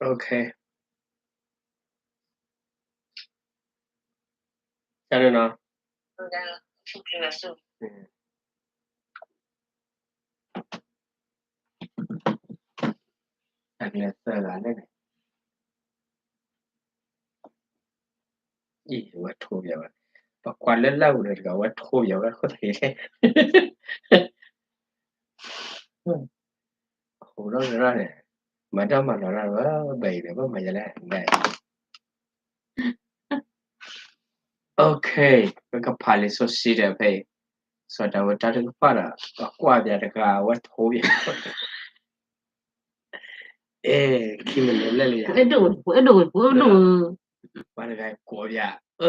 OK, တၢ်န့ၣ်နီၤ, တၢ်ကလဲၤသၢဂၤလဲၣ်န့ၣ်, အံၤ ဝဲထိးယၤဝဲ, ပကွၢ်လၢလၢ်ဝဲတဂၤ ဝဲထိးယၤဝဲ အဃိသတးန့ၣ် အဃိလီၤန့ၣ်, မၤတၢ်မၤလီၤတၢ်ဝဲ ဘၣ်အံၤဒီး ဘၣ်မၤယလဲၣ်, ဘၣ်အံၤ, OK, ပကဖးလံာ်စီဆှံဒီးဖဲအံၤ, စီၤဒၤဝံးတၢ်ထုကဖၣ်ဒီး ပကွၢ်ပၠးတဂၤ အဝဲထိးယၤ, အဲ ခံမနုၤလဲၣ်လံယၤ, ပှၤတဂၤကိးပၠး, အ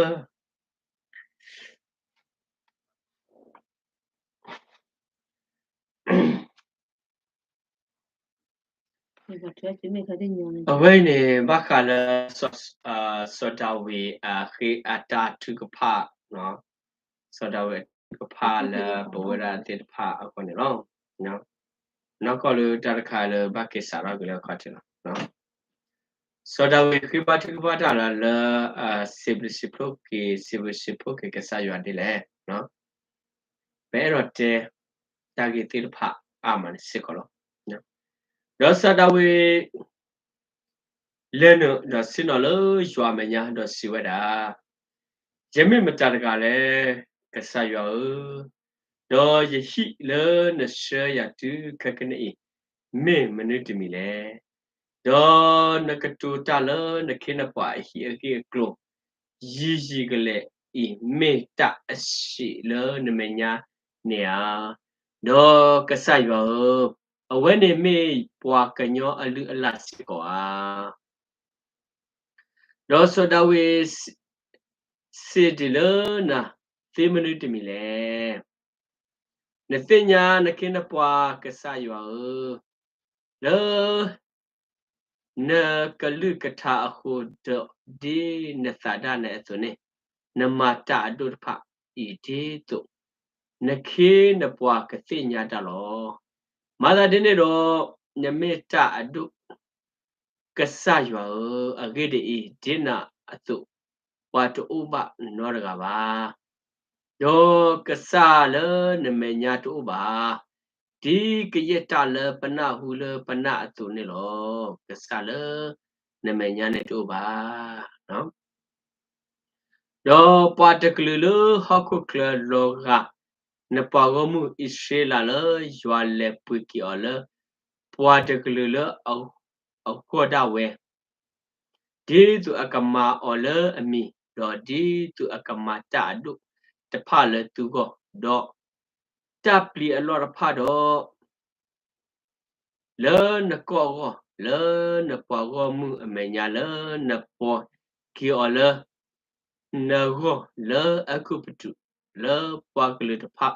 အဝဲန့ၣ် ဘၣ်ဃးလၢ စီၤဒၤဝံး အဃ့အတၢ်ထုကဖၣ်, စီၤဒၤဝံးအထုကဖၣ်လၢပဝဲဒၣ်သ့ၣ်တဖၣ်အဂီၢ်န့ၣ်လီၤ. နီၢ်ကီၢ်လၢတၢ်တခါလၢဘၣ်က့ၤစးထီၣ်က့ၤလၢအခီၣ်ထံးလီၤ. စီၤဒၤဝံးဃ့ဘါထုကဖၣ်တၢ်လီၤလၢ စံးဘျုးစံးဖှိၣ်က့ၤ စံးဘျုးစံးဖှိၣ်က့ၤကစၢ်ယွၤဒ်လဲၣ်. ပအဲၣ်ဒိးတဲ တၢ်ဂ့ၢ်သ့ၣ်တဖၣ်အါမးန့ၣ်စ့ၢ်ကီးလီၤ. ဒီးစီၤဒၤဝံး လဲၤနုာ်ဒီးဆ့ၣ်နီၤလၢယွၤအမဲာ်ညါ ဒီးစံးဝဲဒၣ်, ယမ့ၢ်မတၤတဂၤလဲၣ်, ကစၢ်ယွၤဧၢ, ဒီးယဟံၣ်လၢနဆှၢယၤတုၤခဲကနံၣ်အံၤ မ့ၢ်မနုၤတမံၤလဲၣ်. ဒီးနကတိၤတၢ်လၢနခ့နပှၤအဟံၣ်အဂ့ၢ်အကျိၤ ယံာ်ယံာ်ကလဲာ်အံၤ မ့ၢ်တၢ်အဆံးလၢနမဲာ်ညါန့ၣ်ဧါ. ဒီးကစၢ်ယွၤဧၢ, အဝဲန့ၣ်မ့ၢ်ပှၤကညီအလုၢ်အလၢ်စ့ၢ်ကီးဧါ. ဒီးစီၤဒၤဝံးစံးဒ်လဲၣ်, နသ့မနုၤတမံၤလဲၣ်. နသ့ၣ်ညါနခ့နပှၤကစၢ်ယွၤဧၢ, လၢ နကလုၢ်ကထါအဃိဒီး ဒ်နသးဒၣ်နဲအသိးန့ၣ်, နမၤတၢ်အဒိၣ်တဖၣ်အံၤဒ်သိး နခ့နပှၤကသ့ၣ်ညါတၢ်လီၤ. မၤသးဒ်န့ၣ်ဒီး နမ့ၢ်တၢ်အဒိၣ် ကစၢ်ယွၤဧၢ, အဂ့ၢ်ဒ်အံၤ, ဒ်နၤအသိး ပှၤတအိၣ်ဘၣ်နီတဂၤဘၣ်. ဒီးကစၢ်လၢနမဲာ်ညါတအိၣ်ဘၣ်. ဒ်ကယဲၢ်တၢ်လၢပနၢ်ဟူလၢပနၢ်အသိးန့ၣ်လီၤ. ကစၢ်လၢနမဲာ်ညါန့ၣ်တအိၣ်ဘၣ်. ဒီးပှၤတကလုာ်လၢဟီၣ်ခိၣ်ချၢလီၤဂာ် နပှၤဂီၢ်မုၢ်အံၣ်စရ့လးလၢယွၤလဲၤပှ့ၤက့ၤအီၤလၢ ပှၤတကလုာ်လၢအဂီၢ်ဒၣ်ဝဲ ဒ်သိးအကမၤအီၤလၢအမံၤ, ဒီးဒ်သိးအကမၤတၢ်အဒိၣ်တဖၣ်လၢသုဂီၢ်, ဒီးတၢ်ပျံၤအလီၢ်တဖၣ်ဒီး လၢနကီၢ်အဂီၢ်, လၢနပှၤဂီၢ်မုၢ်အမဲာ်ညါ, လၢနပှ့ၤက့ၤအီၤလၢ နဂီၢ်လၢအဲၤကူပတူး, လၢပှၤကလုာ်တဖၣ်,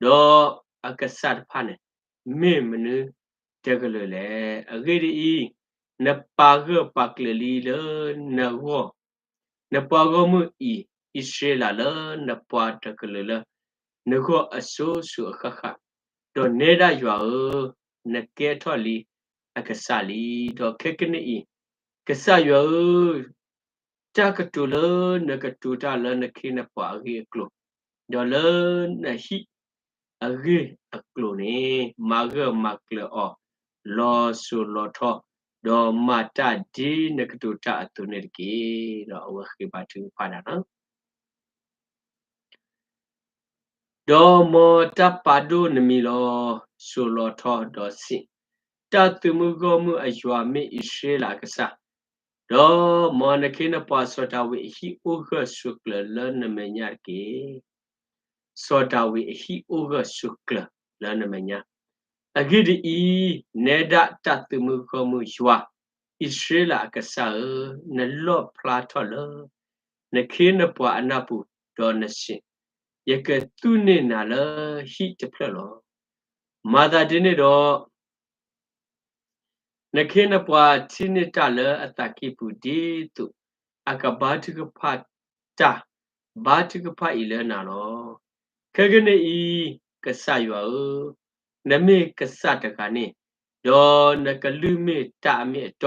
ဒီးအကစၢ်တဖၣ်န့ၣ် မ့ၢ်မနုၤတကလုာ်လဲၣ်. အဂ့ၢ်ဒ်အံၤ, နပာ်ဂၢၢ်ပာ်ကျၢၤလံလၢနဂီၢ်, နပှၤဂီၢ်မုၢ်အံၤ အံၣ်စရ့လးလၢနပှၤတကလုာ်လၢ နဂီၢ်အစိၤစိၤအဃၣ်ဃၣ်, ဒီးနဲဒၣ်ယွၤဧၢ, နကဲထီၣ်လံအကစၢ်လံ. ဒီးခဲကနံၣ်အံၤ, ကစၢ်ယွၤဧၢ, တၢ်ကတိၤလၢနကတိၤတၢ်လၢနခ့နပှၤအဂ့ၢ်အကျိၤ, ဒီးလၢနဟံၣ်အဂ့ၢ်အကျိၤန့ၣ် မၤဂၢၢ်မၤကျၢၤအီၤ လီၤစိၤလီၤထီ, ဒီးမၤတၢ်ဒ်နကတိၤတၢ်အသိးန့ၣ်တက့ၢ်. ဒီးအဝဲဃ့ဘါထုကဖၣ်တၢ်လီၤ. ဒီးမ်တၢ်ပာ်ဒိၣ်နမံၤလီၤ. စိၤလီၤထီဒီးစံး, တၢ်သုးမုၢ်ဂီၢ်မုၢ်အယွၤမ့ၢ်အံၣ်စရ့လးအကစၢ်, ဒီးမ်နခ့နပှၤစီၤဒၤဝံးအဟံၣ်အိၣ်ဂၢၢ်ဆိးကျၢၤလၢနမဲာ်ညါတက့ၢ်. စီၤဒၤဝံးအဟံၣ်အိၣ်ဂၢၢ်ဆိးကျၢၤလၢနမဲာ်ညါ, အဂ့ၢ်ဒ်အံၤ, နဲဒၣ်တၢ်သုးမုၢ်ဂီၢ်မုၢ်ယွၤ အံၣ်စရ့လးအကစၢ်ဧၢ, နလီၣ်ဖျါထီၣ်လၢ နခ့နပှၤအနၢ်ပူၤ, ဒီးနစံး, ယကသူၣ်န့ၢ်နၤလၢဟံၣ်တဖျၢၣ်လီၤ. မၤသးဒ်န့ၣ်ဒီး နခ့နပှၤထံၣ်န့ၢ်တၢ်လၢအသးကံၢ်ပူၤ ဒ်သိးအကဘါထုကဖၣ်တၢ် ဘါထုကဖၣ်အံၤလၢနၤလီၤ. ခဲကနံၣ်အံၤ, ကစၢ်ယွၤဧၢ, နမ့ၢ်ကစၢ်တဂၤန့ၣ်, ဒီးနကလုၢ်မ့ၢ်တၢ်အမ့ၢ်အတ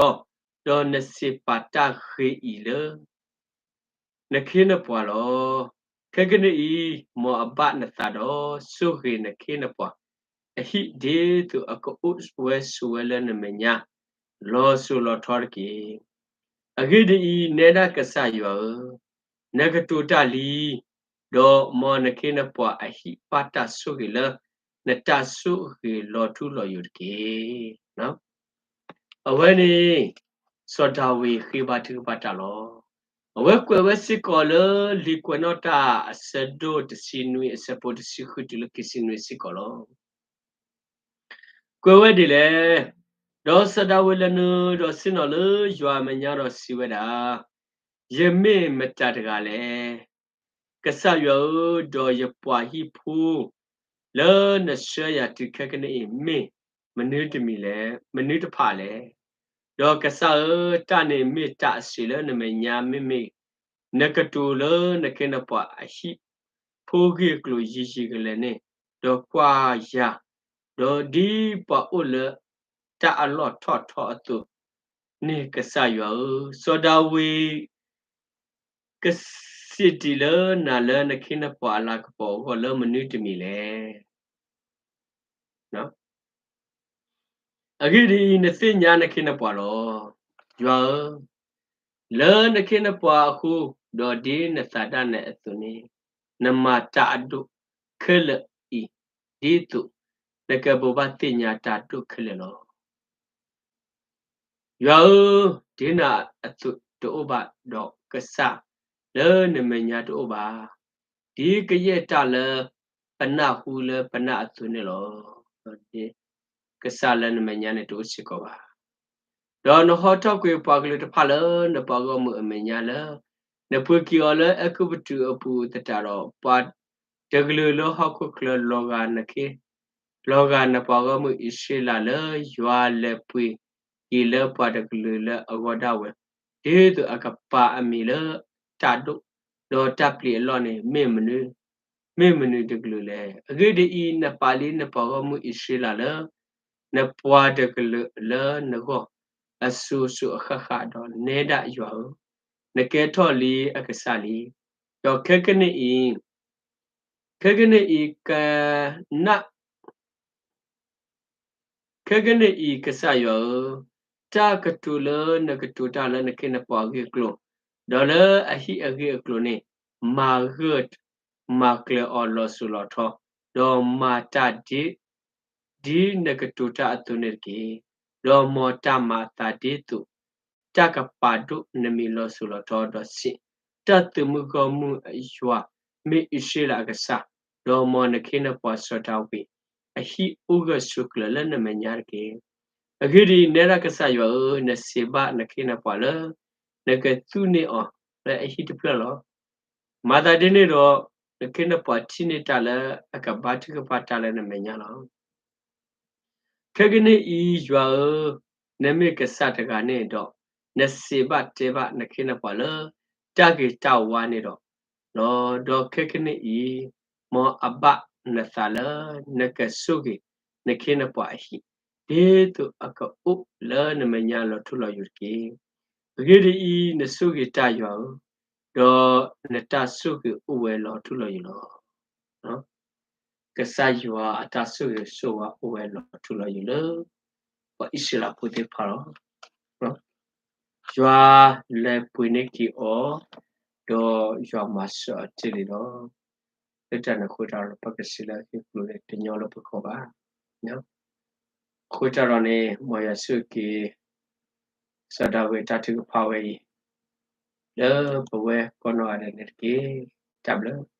ီ, ဒီးနစံးပာ်တၢ်ဂ့ၤအံၤလၢ နခ့နပှၤလီၤ. ခဲကနံၣ်အံၤ မ်အဘၣ်နသးဒီး ဆိၣ်ဂ့ၤနခ့နပှၤအဟံၣ် ဒ်သိးအကအိၣ်ဝဲဆိးဝဲလၢနမဲာ်ညါ လီၤစိၤလီၤထီတက့ၢ်. အဂ့ၢ်ဒ်အံၤ, နဲဒၣ်ကစၢ်ယွၤဧၢ, နကတိၤတၢ်လံ, ဒီးမ်နခ့နပှၤအဟံၣ်ဘၣ်တၢ်ဆိၣ်ဂ့ၤလၢ နတၢ်ဆိၣ်ဂ့ၤလီၤထူလီၤယိာ်တက့ၢ်. အဝဲန့ၣ် စီၤဒၤဝံးဃ့ဘါထုကဖၣ်တၢ်လီၤ. အဝဲကွဲးဝဲစ့ၢ်ကီးလၢလံာ်ကွဲးနီၣ်တၢ်အဆၢဒိၣ်တဆံနွံ အဆၢဖိတဆံဃုတုၤလၢခံဆံနွံစ့ၢ်ကီးလီၤ. ကွဲးဝဲဒ်လဲၣ်, ဒီးစီၤဒၤဝံးလဲၤနုာ်ဒီးဆ့ၣ်နီၤလၢယွၤအမဲာ်ညါဒီးစံးဝဲဒၣ်, ယမ့ၢ်မတၤတဂၤလဲၣ်. ကစၢ်ယွၤဧၢ, ဒီးယပှၤဟံၣ်ဖိ လၢနဆှၢယၤတုၤခဲကနံၣ်အံၤ မ့ၢ်မနုၤတမံၤလဲၣ်, မနုၤတဖၣ်လဲၣ်. ဒီးကစၢ်ဧၢ, တၢ်န့ၣ်မ့ၢ်တၢ်အစံးလၢနမဲာ်ညါ မ့မ့ၢ်နကတိၤလၢနခ့နပှၤအဟံၣ်ဖိဂ့ၢ်အကျိၤယံာ်ယံာ်ကလဲာ်န့ၣ်, ဒီးကွၢ်ယၤ, ဒီးဒ်ပှၤအိၣ်လၢတၢ်အလီၢ်ထီၣ်ထီအသိးန့ၣ် ကစၢ်ယွၤဧၢ, စီၤဒၤဝံး ကစံးတံၢ်လၢနၤလၢနခ့နပှၤအလၤကပီၤအဂီၢ်လၢမနုၤတမံၤလဲၣ်. အဂ့ၢ်ဒ်အံၤ, နသ့ၣ်ညါနခ့နပှၤလီၤ. ယွၤဧၢ, လၢနခ့နပှၤအဃိ, ဒီးဒ်နသးဒၣ်နဲအသိးန့ၣ်, နမၤတၢ်အဒိၣ်ခဲလၢာ်အံၤ, ဒ်သိးနကဘိးဘၣ်သ့ၣ်ညါတၢ်ဒိၣ်ခဲလၢာ်လီၤ. ယွၤဧၢ, ဒ်နၤအသိးတအိၣ်ဘၣ်, ဒီးကစၢ်လၢနမဲာ်ညါတအိၣ်ဘၣ်. ဒ်ကယဲၢ်တၢ်လၢပနၢ်ဟူလၢပနၢ်အသိးန့ၣ်လီၤ. ကစၢ်လၢနမဲာ်ညါန့ၣ်တအိၣ်စ့ၢ်ကီးဘၣ်. ဒီးနဟီထီၣ်ကွံာ်ပှၤကလုာ်တဖၣ်လၢနပှၤဂီၢ်မုၢ်အမဲာ်ညါလၢ နပှ့ၤက့ၤအီၤလၢအဲၤကူပတူးအပူၤသတးဒီး ပှၤတကလုာ်လၢဟီၣ်ခိၣ်ချၢလီၤဂာ်နခ့ လီၤဂာ်နပှၤဂီၢ်မုၢ်အံၣ်စရ့လးလၢယွၤလဲၤပှ့ၤက့ၤလၢပှၤတကလုာ်လၢအဂီၢ်ဒၣ်ဝဲ, ဒ်သိးအကပာ်အမံၤလၢတၢ်ဒိၣ်, ဒီးတၢ်ပျံၤအလီၢ်န့ၣ် မ့ၢ်မနုၤတကလုာ်လဲၣ်. အဂ့ၢ်ဒ်အံၤ, နပာ်လံနပှၤဂီၢ်မုၢ်အံၣ်စရ့လးလၢ နပှၤတကလုာ်လၢနဂီၢ် အစိၤစိၤအဃၣ်ဃၣ်ဒီး နဲဒၣ်ယွၤဧၢ, နကဲထီၣ်လံအကစၢ်လံ. ဒီးခဲကနံၣ်အံၤ, ခဲကနံၣ်အံၤကနၣ် ခဲကနံၣ်အံၤကစၢ်ယွၤဧၢ, တၢ်ကတိၤလၢနကတိၤတၢ်လၢနခ့နပှၤအဂ့ၢ်အကျိၤ, ဒီးလၢအဟံၣ်အဂ့ၢ်အကျိၤန့ၣ်, မၤဂၢၢ်မၤကျၢၤအီၤလီၤစိၤလီၤထီ, ဒီးမၤတၢ်ဒ် ဒ်နကတိၤတၢ်အသိးန့ၣ်တက့ၢ်. ဒီးမ်တၢ်မၤအသးဒ်သိး တၢ်ကပာ်ဒိၣ်နမံၤလီၤစိၤလီၤထီ, ဒီးစံး, တၢ်သုးမုၢ်ဂီၢ်မုၢ်အယွၤ မ့ၢ်အံၣ်စရ့လးအကစၢ်, ဒီးမ်နခ့နပှၤစီၤဒၤဝံး အဟံၣ်အိၣ်ဂၢၢ်ဆိးကျၢၤလၢနမဲာ်ညါတက့ၢ်. အဂ့ၢ်ဒ်အံၤ, နဲဒၣ်ကစၢ်ယွၤဧၢ, နစံးဘၣ်နခ့နပှၤလၢ နကသူၣ်န့ၢ်အီၤလၢအဟံၣ်တဖျၢၣ်လီၤ. မၤသးဒ်န့ၣ်ဒီး, နခ့နပှၤထံၣ်န့ၢ်တၢ်လၢအကဘါထုကဖၣ်တၢ်လၢနမဲာ်ညါလီၤ. ခဲကနံၣ်အံၤယွၤဧၢ, နမ့ၢ်ကစၢ်တဂၤန့ၣ်ဒီး, နစံးဘၣ်တဲဘၣ်နခ့နပှၤလၢ တၢ်ဂ့ၤတၢ်ဝါန့ၣ်ဒီး, ဒီးခဲကနံၣ်အံၤ, မ်အဘၣ်နသးလၢ နကဆိၣ်ဂ့ၤနခ့နပှၤအဟံၣ်, ဒ်သိးအကအိၣ်လၢနမဲာ်ညါလီၤထူလီၤယိာ်တက့ၢ်. အဂ့ၢ်ဒ်အံၤ, နဆိၣ်ဂ့ၤတၢ်ယွၤဧၢ, ဒီးနတၢ်ဆိၣ်ဂ့ၤအိၣ်ဝဲလီၤထူလီၤယိာ်လီၤ. ကစၢ်ယွၤအတၢ်ဆိၣ်ဂ့ၤဆိၣ်ဝါအိၣ်ဝဲလီၤထူလီၤယိာ်လၢ ပှၤအံၣ်စရ့လးဖိသ့ၣ်တဖၣ်လီၤ. ယွၤလဲၤပှ့ၤန့ၢ်က့ၤအီၤ, ဒီးယွၤမၤစၢၤအီၤတ့ၢ်လံလီၤ. လၢတၢ်န့ၣ်အဃိတၢ်ဒီး ပကစံးလၢအဟ့ၣ်ပူၤန့ၣ် တညီလၢပကီၢ်ဘၣ်. အဃိတၢ်ဒီးန့ၣ် မ်ယွၤဆိၣ်ဂ့ၤက့ၤ စီၤဒၤဝံးအတၢ်ထုကဖၣ်ဝဲအံၤ လၢပဝဲကိးနီၢ်ဂၤဒဲးန့ၣ်တက့ၢ်. တၢ်ဘျုး